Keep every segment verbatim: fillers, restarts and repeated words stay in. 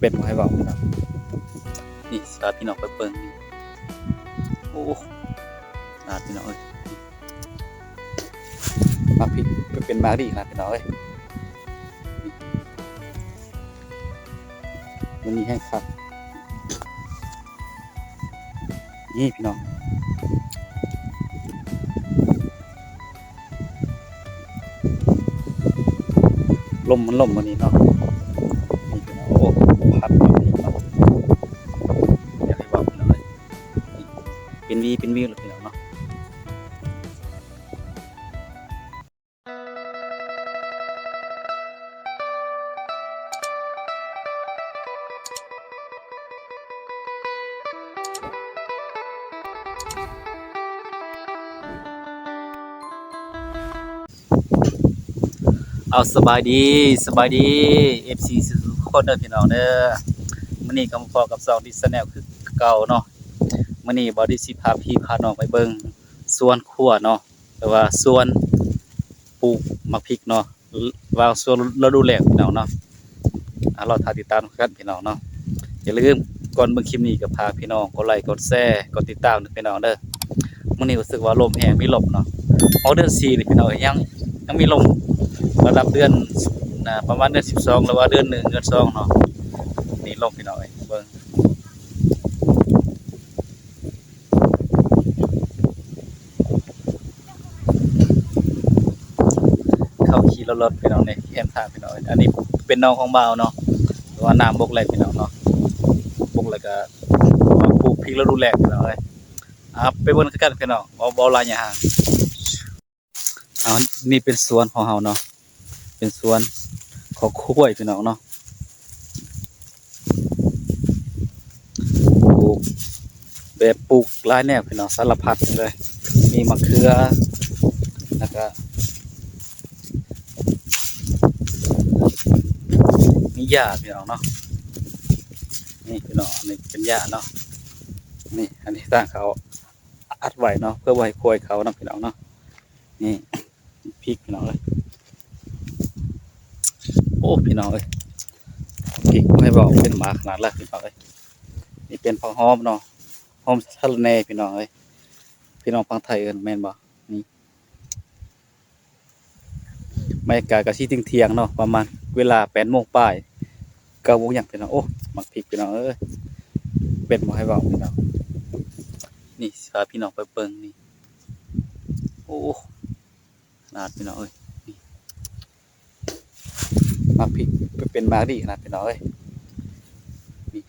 เป็นบ่ให้เว้าพี่น้อง นี่สิพาพี่น้องไปเบิ่ง โอ้ ขนาดพี่น้องเอ้ย หมากพริกก็เป็นหมากดีขนาดพี่น้องเอ้ย มันมีแห้งคัก นี่พี่น้อง ลมมันลมวันนี้เนาะ นี่พี่น้อง โอ้ พัดมาพี่น้อง อยากให้เว้าพี่น้องเอ้ย เป็นวีเป็นวิวเลยพี่น้องเนาะ เอา สบายดี สบายดี เอฟซี ทุกคนเด้อพี่น้องเด้อ มื้อนี้ก็มาพบกับช่องดิสแนลคือเก่าเนาะ มื้อนี้บ่าวดิสิพาพี่พาน้องไปเบิ่งสวนครัวเนาะ หรือว่าสวนปลูกหมากพริกเนาะ หรือว่าสวนฤดูแล้งพี่น้องเนาะ อ่ะ รอท่าติดตามกันพี่น้องเนาะ อย่าลืมก่อนเบิ่งคลิปนี้ก็ฝากพี่น้องกดไลค์ กดแชร์ กดติดตามด้วยพี่น้องเด้อ มื้อนี้รู้สึกว่าลมแฮง มีลมเนาะ ออกเดือนสี่นี่พี่น้อง ยัง ยังมีลม ระดับเดือน น่ะ ประมาณเดือนสิบสอง หรือว่าเดือนหนึ่ง เดือนสองเนาะ นี่ลมพี่น้องเอ้ย เบิ่ง เข้าขี่รถๆ พี่น้องเนี่ย แคมทางพี่น้องเอ้ย อันนี้เป็นหนองของบ่าวเนาะ แต่ว่าน้ำบกแหลกพี่น้องเนาะ บกแล้วก็ปลูกพริกฤดูแล้งพี่น้องเอ้ย อ่ะ ไปเบิ่งกันพี่น้อง บ่ บ่หลายอย่าง เอา นี่เป็นสวนของเฮาเนาะ เป็นสวนของครัวพี่น้องเนาะ ปลูก แบบปลูกหลายแนวพี่น้อง สารพัดเลย มีมะเขือ แล้วก็ มีหญ้าพี่น้องเนาะ นี่พี่น้อง อันนี้เป็นหญ้าเนาะ นี่ อันนี้ทางเขาอัดไว้เนาะ เพื่อไว้ให้ควายเขาเนาะพี่น้องเนาะ นี่ พริกพี่น้องเอ้ย โอ้ พี่น้องเอ้ย พริกบ่ให้เว้า เป็นหมากขนาดแล้วพี่น้องเอ้ย นี่เป็นผักหอมเนาะ หอมสะระแหน่พี่น้องเอ้ย พี่น้องฝั่งไทยเอิ้นแม่นบ่ นี่ บรรยากาศก็สิเที่ยงๆ เนาะ ประมาณเวลาแปดโมงปลาย เก้าโมงหยังพี่น้อง โอ้ หมากพริกพี่น้องเอ้ย เป็นบ่ให้เว้าพี่น้อง นี่สิพาพี่น้องไปเบิ่งนี่ โอ้ ขนาดพี่น้องเอ้ย นี่ หมากพริกเป็นหมากดีขนาดพี่น้องเอ้ย นี่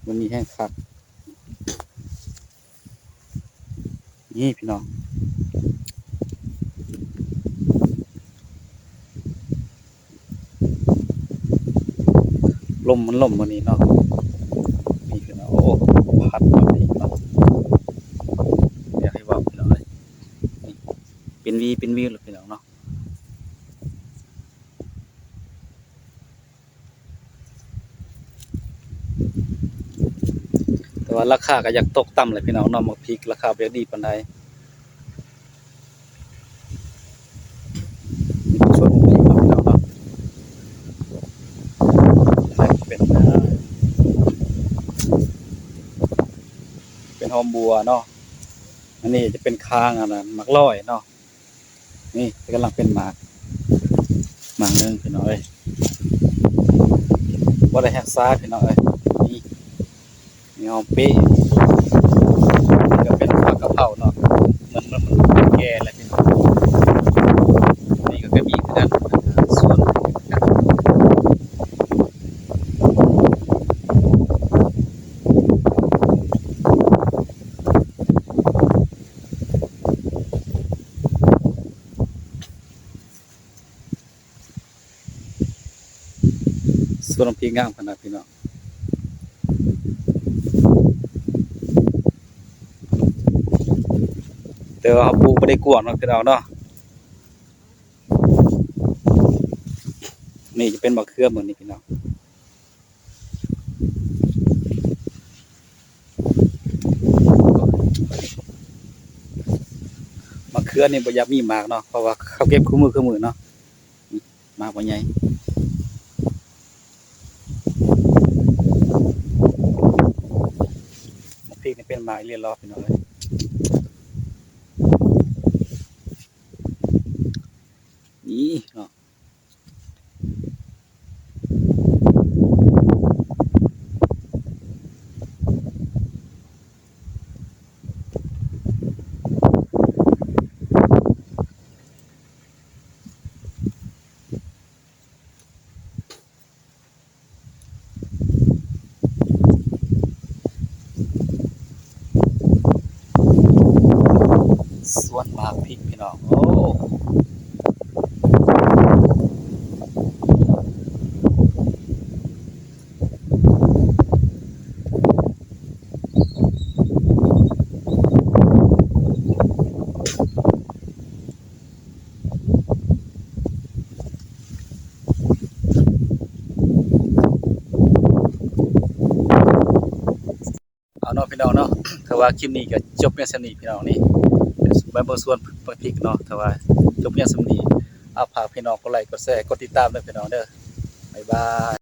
มันมีแห้งคัก นี่พี่น้อง ลมมันลมวันนี้เนาะ นี่พี่น้อง โอ้ พัดมาพี่น้อง อยากให้เว้าพี่น้องเอ้ย นี่ เป็นวีเป็นวิวเลยพี่น้องเนาะ แต่ว่าราคาก็อยากตกต่ำเลยพี่น้องเนาะ หมากพริกราคาบ่อยากดีปานใด นี่เป็นสวนหมากพริกเนาะพี่น้องเนาะ เป็น เป็นหอมบัวเนาะ อันนี้จะเป็นคางอันนั้น หมากลอยเนาะ นี่กำลังเป็นหมาก หมากหนึ่งพี่น้องเอ้ย บ่ได้รักษาพี่น้องเอ้ย นี่ มีหอมเปรย์ นี่ก็เป็นผักกะเพราเนาะ มัน มัน มันแก่แล้วพี่น้อง นี่ก็ ก็มีคือกัน ส่วน สวนหมากพริกงามขนาดพี่น้อง แต่ว่าเขาปลูกบ่ได้กว้างเนาะพี่น้องเนาะ นี่จะเป็นมะเขือเหมือนนี่พี่น้อง มะเขือนี่บ่อยากมีหมากเนาะ เพราะว่าเขาเก็บคู่มื้อคู่มื้อเนาะ หมากบ่ใหญ่ นี่เป็นหมากอีหลีหรอพี่น้องเอ้ย นี่เนาะ สวนหมากพริกพี่น้อง โอ้ เอาเนาะพี่น้องเนาะ ถือว่าคลิปนี้ก็จบเพียงส่ำนี้พี่น้องนี่ ไปเบิ่งสวนหมากพริกเนาะ ถือว่าจบเพียงส่ำนี้ เอาฝากพี่น้องกดไลค์ กดแชร์ กดติดตามด้วยพี่น้องเด้อ บ๊ายบาย